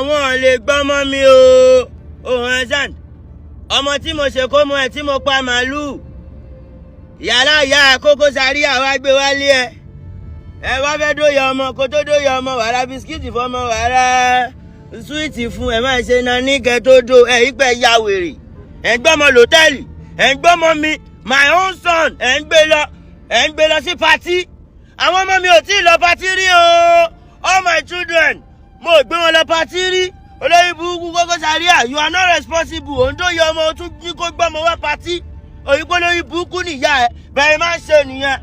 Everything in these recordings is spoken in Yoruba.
Wọn lè gbọ́mọ mi o. Òun ẹ̀sán ọmọ tí mo ṣe kó mọ ẹ tí mo pa màálùú yàrá ìyá Koko Zaria wá gbé wálé ẹ. Ẹ wá fẹ́ dóye ọmọ, kó tó dóye ọmọ, wàrà bisikíìtì fọmọ, wàrà súwìtì fún ẹ, máa ṣe náà ní kẹ tó dó ẹ ìpẹ́ ya wèrè. Ẹ ń gbọ́mọ lòtẹ́ẹ̀lì, ẹ ń gbọ́mọ mi, my own son, ẹ ń gbé lọ, ẹ ń gbé lọ sí party. Àwọn ọmọ mi ò tí ì lọ party rí o. All my children, mo ò gbé wọn lọ party rí. Olórí burúkú Koko Zaria, you are not responsible. Òun tó yẹ ọmọ tún ní kó gbọ́mọ wá party, òyìnbó lórí burúkú nìyá ẹ bẹ́ẹ̀ máa ń ṣe nìyẹn.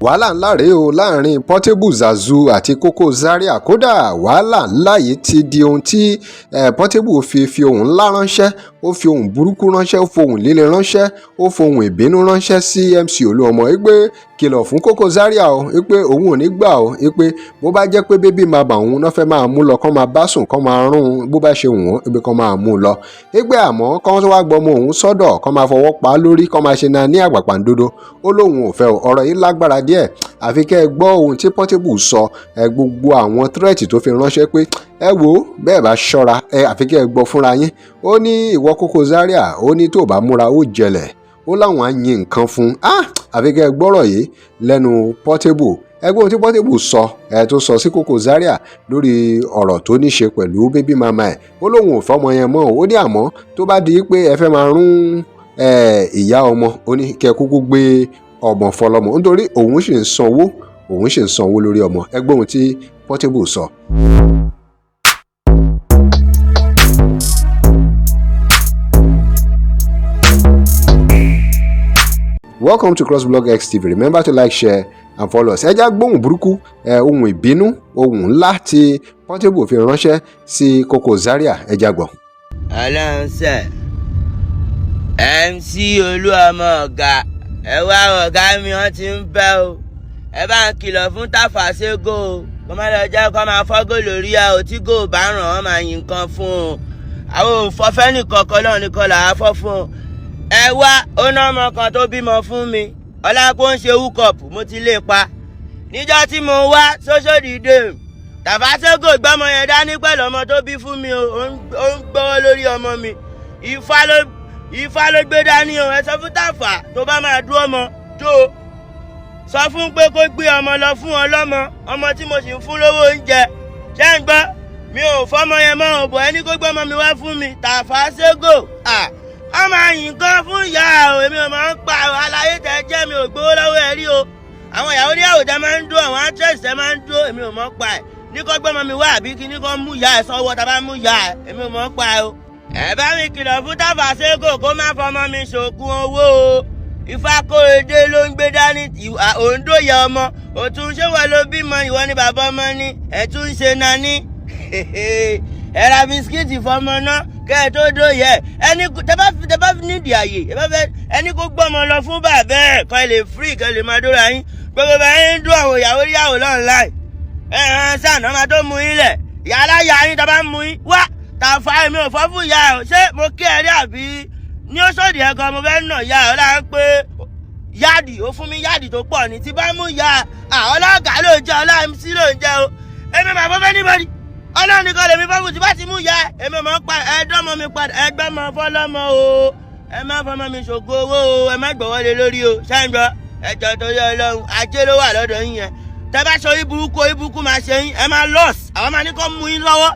Wàhálà ńlá rèé o láàrin Portable Zazu àti Koko Zaria. Kódà wàhálà ńlá yìí ti di ohun tí Portable fi ohùn ńlá ránṣẹ́. Ó fi ohùn burúkú ránṣẹ́, ó fohùn líle ránṣẹ́, ó fohùn ìbínú ránṣẹ́ sí MC Olúọmọ wípé kìlọ̀ fún Koko Zaria o, wípé òun ò ní gbà o, wípé bó bá jẹ́ pé baby mama òun náà fẹ́ máa mú lọ, kán máa bá sùn, kán máa rún un bó bá ṣe wù wọ́n, wípé kán máa mú un lọ, wípé àmọ́ kán tó wá gbọmọ òun sọ́dọ̀, kán máa fọwọ́ pa á lórí, kán máa ṣe náà ní àgbàpàǹdodo, ó lóun ò fẹ́ o. Ọ̀rọ̀ yìí lágbára díẹ̀, àfi kẹ́ ẹ gbọ́ ohun tí Portable sọ. Ẹ gbogbo àwọn threat tó fi ránṣẹ́ pé ẹ wò ó, bẹ́ẹ̀ bá ṣọ́ra ẹ, àfi kẹ́ ẹ gbọ́ fúnra yín. Ó ní ìwọ Koko Zaria, ó ní tó bá múra ó jẹlẹ̀, ó láwọn á yin nǹkan fún un. Àfi kẹ́ ẹ gbọ́rọ̀ yìí lẹ́nu Portable. Ẹ gbọ́ ohun tí Portable sọ, ẹ tó sọ sí Koko Zaria lórí ọ̀rọ̀ tó ní ṣe pẹ̀lú baby mama ẹ̀. Ó lóun ò fọ́mọ yẹn mọ́. Ó ní àmọ́ tó bá di pé ẹ fẹ́ máa rún ìyá ọmọ, ó ní kẹ́ kúkú gbé ọmọ fọlọ́mọ, nítorí òun sì ń sanwó, òun sì ń sanwó lórí ọmọ. Ẹ gbọ́ ohun tí Portable sọ. Welcome to CrossBlog X TV. Remember to like, share and follow us. Ẹ já gbóhùn burúkú ẹ, ohun ìbínú, ohun ńlá tí Portable fi ránṣẹ́ sí Koko Zaria. Ẹ já gbọ́. Ọlọ́run sẹ̀, MC Olúọmọ ọ̀gá, ẹ wá ọ̀gá mi, wọ́n ti ń bẹ́ o. Ẹ bá ń kìlọ̀ fún Tàfàṣégò o, kó má lọ jẹ́ kó máa fọ́gò lórí ẹ o. Tí gò bá ràn wọ́n máa yin nǹkan fún o. Àwọn ò fọ́fẹ́ nìkan kan lọ́run nìkan là á fọ́ fún o. Ẹ wá, ó ná ọmọ kan tó bímọ fún mi, ọlápò ń ṣe hookup, mo ti lè pa níjọ́ tí mo wá sóṣòdì dé. Tàfàṣégò gbọ́mọ yẹn dání pẹ̀lú ọmọ tó bí fún mi o. Ó ń gbọ́wọ́ lórí ọmọ mi. Ifá ló gbé dání o. Ẹ sọ fún Tàfà, tó bá máa dúró ọmọ tó sọ fún pé kó gbé ọmọ lọ fún ọlọ́mọ, ọmọ tí mo sì ń fún lówó oúnjẹ. Ṣé ń gbọ́? Mi ò fọmọ yẹn mọ́ ò bọ̀. Ẹni kó gbé ọmọ mi wá fún mi. Tàfàṣégò ọmọ àyìnkan fún ìyá o. Èmi ò máa ń pa àlàyé tẹ jẹ́, mi ò gbowó lọ́wọ́ ẹ rí o. Àwọn ìyàwó níyàwó tẹ máa ń dó, àwọn actress tẹ máa ń dó, èmi ò mọ̀ pa ẹ̀. Ní kó gbọ́mọ mi wá, àbí kí ní kó mú ìyá ẹ̀ sọ́wọ́. Tá a bá mú ìyá ẹ̀, èmi ò mọ̀ pa ẹ̀ o. Ẹ bá mi kìlọ̀ fún Tàfàṣégò kó má fọmọ mi ṣògùn owó o. Ifákóredé ló ń gbé dání. Òǹdó yẹ ọmọ òtún, ṣé wọ́n ló bímọ? Ìwọ ni bàbá ọmọ ni ẹ̀ tún ń ṣe nání. Ẹ ra bisikíìtì fọmọ náà kẹ́ ẹ tó dóye. Ẹni tẹ bá nídìí àyè, ẹ bá fẹ́ ẹni kó gbọ́mọ lọ fún bàbá ẹ̀, kọ́ ẹ lè free, kẹ́ ẹ lè máa dóra yín. Gbogbo bá yín dún àwọn ìyàwó yàwó lọ́nláì ẹ hàn sáà náà máa tó mú yín lẹ̀ yàrá yà yín tá bá mú yín wá. Tàfà, èmi ò fọ́ fún ìyá ẹ̀. Ṣé mo kí ẹ rí àbí ní Òṣòdì ẹ̀ gan? Mo fẹ́ nà ìyá ẹ̀ ọ̀la pé yáàdì ó fún mi, yáàdì tó pọ̀ ní tí bá mú ìyá ọlọ́gàá ló ń jẹ́, ọlá MC ló ń jẹ́ o. Èmi màá fọ́ fẹ́ níbọ̀dì, Ọlọ́run nìkan lèmi fọ́ fún. Tí bá ti mú ìyá ẹ̀, èmi mọ̀ ń pa ẹ̀ẹ́dọ́mọ mi padà. Ẹgbẹ́ mọ fọlọ́mọ o. Ẹ má fọmọ mi ṣògo owó o. Ẹ má gbọ́wọ́lé lórí o. Ṣáà ẹjọ́ torí Ọlọ́run, ajé ló wà lọ́dọ̀ yín yẹn. Tẹ bá ṣe orí burúkú, orí burúkú máa ṣe yín. Ẹ máa lọ́ọ̀sì, àwọn máa ní kó mú yín lọ́wọ́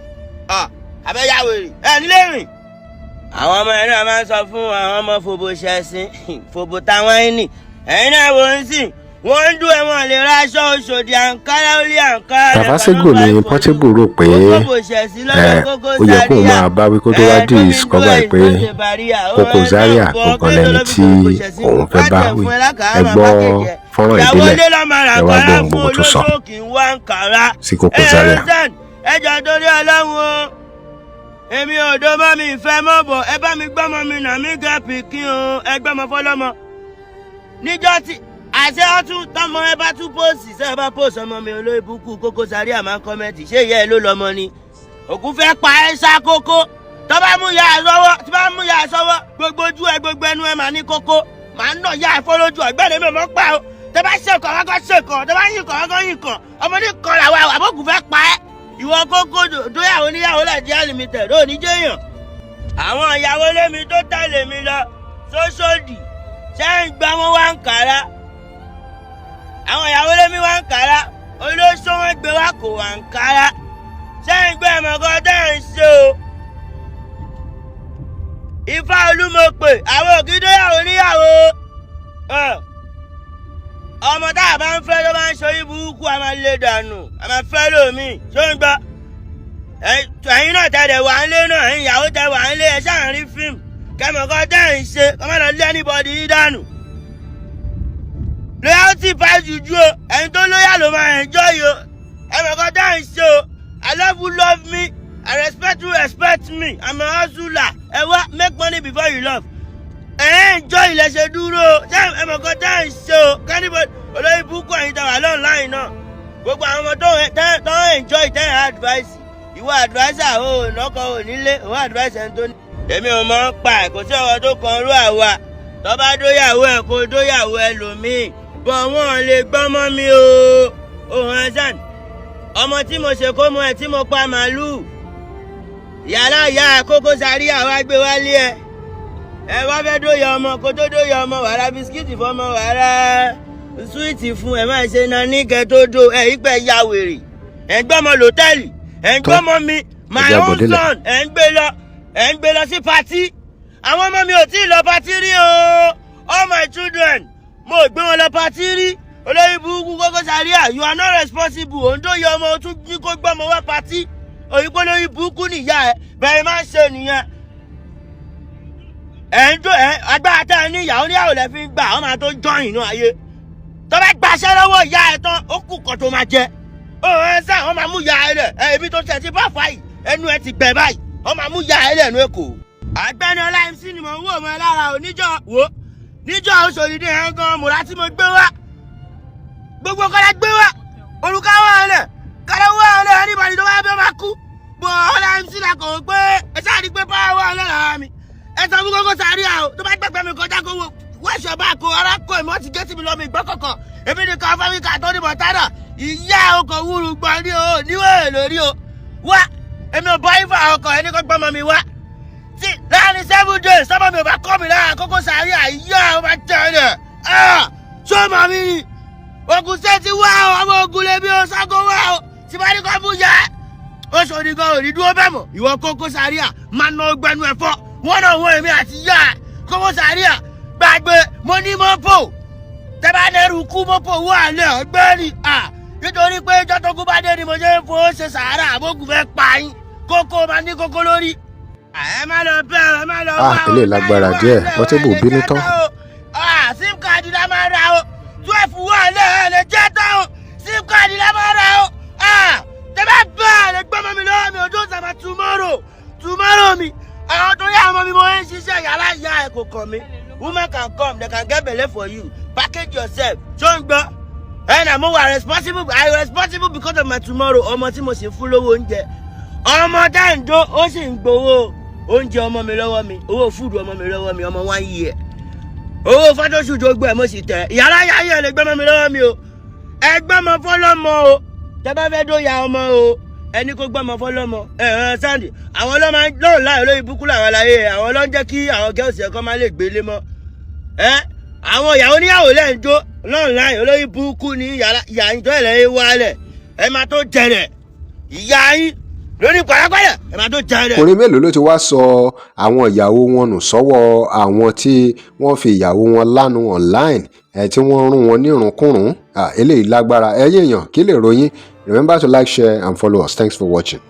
abẹ́yàwó rè ẹ nílé rìn. Àwọn ọmọ yẹn náà máa ń sọ fún àwọn ọmọ fòbò ṣẹ̀sìn fòbò táwọn yín nì. Ẹ̀yin náà wò ń sìn, wọ́n ń dún ẹ̀wọ̀n lè ra aṣọ Òṣòdì, àǹkárá ó lé àǹkárá. Tàfàṣégò ni Portable rò pé ẹ ó yẹ kóun máa bá wí, kó tó wá discover pé Koko Zaria gangan lẹni tí òun fẹ́ bá wí. Ẹ gbọ́ fọ́nrán ìdílẹ̀, ẹ wá gbọ́ ohun gbogbo tó sọ sí Koko Zaria. Ẹ jọ̀ọ́, torí Ọlọ́run o, èmi ò dó mọ́ mi ìfẹ́ mọ́ bọ̀. Ẹ bá mi gbọ́mọ mi nà mí gẹ́ pikin o. Ẹ gbọ́mọ fọlọ́mọ. Níjọ́ tí àṣẹ ọtún tọmọ ẹ bá tún post, ṣe ẹ bá post ọmọ mi, olórí burúkú Koko Zaria máa ń comment. Ṣé ìyá ẹ ló lọmọ ni? Òkú fẹ́ pa ẹ́ ṣá kókó. Tó bá mú ìyá ẹ sọ́wọ́, tí bá mú ìyá ẹ sọ́wọ́, gbogbo ojú ẹ, gbogbo ẹnu ẹ máa ní kókó. Màá nà ìyá ẹ fọ́ lójú. Ọ̀gbẹ́ni mi ò mọ̀ pa o. Tẹ bá ṣèkọ̀, wá kọ́ ṣèkọ̀. Tẹ bá yìnkọ̀, wá kọ́ yìnkọ̀. Ọmọdé kan làwọn àbókù fẹ́ pa ẹ́. Ìwọ Kókó dóyàwó níyàwó Nàìjíríà Limited ò ní jẹ́yàn. Àwọn ìyàwó lémi tó tẹ̀lé mi lọ sóṣòdì ṣé ń gbọ́, wọn wá ń kàrá. Àwọn ìyàwó lémi wá ń kàrá, olóṣó wọn gbé wá kò wá ń kàrá. Ṣé ń gbọ́ ẹ̀mọ̀kan tẹ́ ń ṣe o? Ifá Olúmọ̀pẹ̀, àwọn òkè dóyàwó níyàwó. Ọmọ tá a bá ń fẹ́ tó bá ń ṣe orí burúkú, a máa lé dànù, a máa fẹ́ lómi. Ṣó ń gbọ́? Ẹ̀yin náà tẹ̀lé wà ń lé náà, ẹ̀yin ìyàwó tẹ wà ń lé, ẹ ṣáà ń rí fíìmù kẹ́mọ̀kọ́ tẹ́ ń ṣe kọ́ má lọ lé anybody yín dànù. Loyalty pass juju o. Ẹni tó loyal ló máa enjoy o. Ẹ̀mọ̀kọ́ tẹ́ ń ṣe o. I love who love me, I respect who respect me. I'm a hustler. Ẹ wá make money before you love. Ẹ enjoy ilẹ̀ ṣe dúró o. Ṣé ẹ̀mọ̀kọ́ tẹ́ ń ṣe o? Kẹ́nìbọ̀ olórí burúkú, ẹ̀yin tẹ́ wà online náà, gbogbo àwọn ọmọ tó ń enjoy tẹ́ ẹ̀ advice. Ìwọ adviser o, lọ́kọ̀ ò nílé òun advice ẹni tó ní. Èmi ò mọ̀ ń pa ẹ̀, kò sí ọ̀rọ̀ tó kan rú àwa. Tó bá dóyàwó ẹ̀, kó dóyàwó ẹlòmíì bọ̀, wọ́n lè gbọ́mọ mi o. Òun ẹ̀sán ọmọ tí mo ṣe kó mọ ẹ tí mo pa màálùú yàrá ìyá Kókó Zaria wá gbé wálé ẹ. Ẹ wá fẹ́ dóyà ọmọ, kó tó dóyà ọmọ, wàrà biscuit fọmọ, wàrà sweet fún ẹ, máa ṣe nání kẹ tó dó ẹ ìpẹ́ ya wèrè. Ẹ ń gbọ́mọ lòtẹ́ẹ̀lì, ẹ ń gbọ́mọ mi, my Ẹjẹ́ own àbọ̀délẹ̀. son, ẹ ń gbé lọ, ẹ ń gbé lọ sí party. Àwọn ọmọ mi ò tí ì lọ party rí o. All my children, mo ò gbé wọn lọ party rí. Olórí burúkú Kókó Zaria, you are not responsible. Òun tó yẹ ọmọ tún ní kó gbọ́mọ wá party òyìnbó. Lórí burúkú nìyá ẹ bẹ́ẹ̀ máa ń ṣe nìyẹn. Ẹ̀ ń jó ẹ̀ agbára tẹ́ ẹ ní, ìyàwó níyàwó lẹ fi ń gbà. Ọ́ máa tó join inú ayé tó bá gbaṣẹ́ lọ́wọ́ ìyá ẹ̀ tán, ó kù kan tó máa jẹ. Ó ẹ sá, wọ́n máa mú ìyá ẹ lẹ̀ ẹ ibi tó tẹ̀ sí bá fà yìí, ẹnu ẹ ti gbẹ báyìí, wọ́n máa mú ìyá ẹ lẹ̀ nú Èkó. Àgbẹ̀ni Ọlá MC ni mò ń wò mọ́ ẹ lára ò níjọ́ wò níjọ́ oṣòdìdí ẹ̀ ń gan mùrà tí mo gbé wá, gbogbo kọ́lá gbé wá, olùkọ́ wà lẹ̀ kọ́lá wà lẹ̀. Anybody tó bá fẹ́ máa kú bọ̀, Ọlá MC la kò gbé. Ẹ sáà ní pé báwa wà lẹ̀ lára mi. Ẹ sọ fún Kókó Zaria o, tó bá gbẹgbẹ mi kọjá, kó wo wẹ́ṣọ̀ bá kó ara kó ìmọ̀ ti gé sí mi lọ mi gbọ́ kọ̀kọ̀. Èmi nìkan Áfíríkà tó ní mọ̀tánà ìyá ọkọ̀ wúru gbọ́n ní o níwèé lórí o wá. Èmi ò bọ́ ifá ọkọ̀ ẹni kó gbọ́mọ mi wá tí láàrin 7 days sọ́mọ mi ò bá kọ́ mi lára. Kókó Zaria, ìyá ọ máa tẹ̀ ẹ́ dẹ̀ ṣó màmí ni Ogun State wá o. Ọmọ Ogun lèmi o, Ṣàngó wá o. Tí bá ní kó mú yẹ Oṣòdì gan ò ní dúró bẹ́ẹ̀ mọ̀. Ìwọ Kókó Zaria máa ná ọgbẹ́nu ẹ̀fọ́ wọ́n náà wọ́n èmi àti yá ẹ̀. Kókó Zaria gbàgbé, mo ní mọ́pò tẹ́bá lẹ́rù kú, mọ́pò wà lẹ̀ ọgbẹ́ni à nítorí pé jọ́tọ́kú bá dé ni mo ṣe ń fowó ṣe sàárà. Àbókù fẹ́ pa yín, kókó máa ní kókó lórí. Ẹ má lọ bẹ́ẹ̀, ẹ má lọ Ah, wá o. Eléyìí lágbára díẹ̀. Portable bínú tán. Sim card la máa ra o. 12 wà lẹ̀, ẹ lè jẹ́ tán o. Sim card la máa ra o. Tẹ́bá bẹ́ẹ̀ lè gbọ́mọ mi lọ́wọ́ mi, ojú ọ̀sán tomorrow tomorrow mi. Àwọn tó yá ọmọ mi, mo ń ṣiṣẹ́ yàrá ìyá ẹ̀ kò kàn mí. Women can come, they can get belle for you. Package yourself. Ṣó ń gbọ́? Ẹ nà mo wà responsible. I responsible because of my tomorrow. Ọmọ tí mo sì fún lówó oúnjẹ, ọmọ dáńdó, ó sì ń gbowó oúnjẹ ọmọ mi lọ́wọ́ mi, owó food ọmọ mi lọ́wọ́ mi, ọmọ 1 year, owó photoshoot gbogbo ẹ̀ mo sì tẹ̀. Ìyàrá yá yẹ̀ lè gbọ́mọ mi lọ́wọ́ mi o. Ẹ gbọ́mọ fọlọ́mọ o. Tẹ bá fẹ́ dóya ọmọ o, ẹni kó gbọ́mọ fọlọ́mọ. Ẹ ẹ sáǹdì àwọn ọlọ́mọ lọ́rùn láì olóyìn búkú làwọn aláyé, àwọn ọlọ́ ń jẹ́ kí àwọn girls ẹ̀kọ́ má lè gbélé mọ́ ẹ. Àwọn ìyàwó níyàwó lẹ́ ń jó lọ́rùn láì olóyìn búkú ní ìyá ìjọ ẹ̀ lẹ́yìn wálẹ̀. Ẹ máa tó jẹrẹ̀ ìyá yín lórí pàápàá, ẹ máa tó jẹrẹ̀. Ọkùnrin mélòó ló ti wá sọ àwọn ìyàwó wọn nù sọ́wọ́ àwọn tí wọ́n fi ìyàwó wọn lánu online ẹ̀, tí wọ́n rún wọn nírùnkúrùn? Eléyìí lágbára. Ẹ̀yin èèyàn, kí lè ròyìn? Remember to like, share and follow us. Thanks for watching.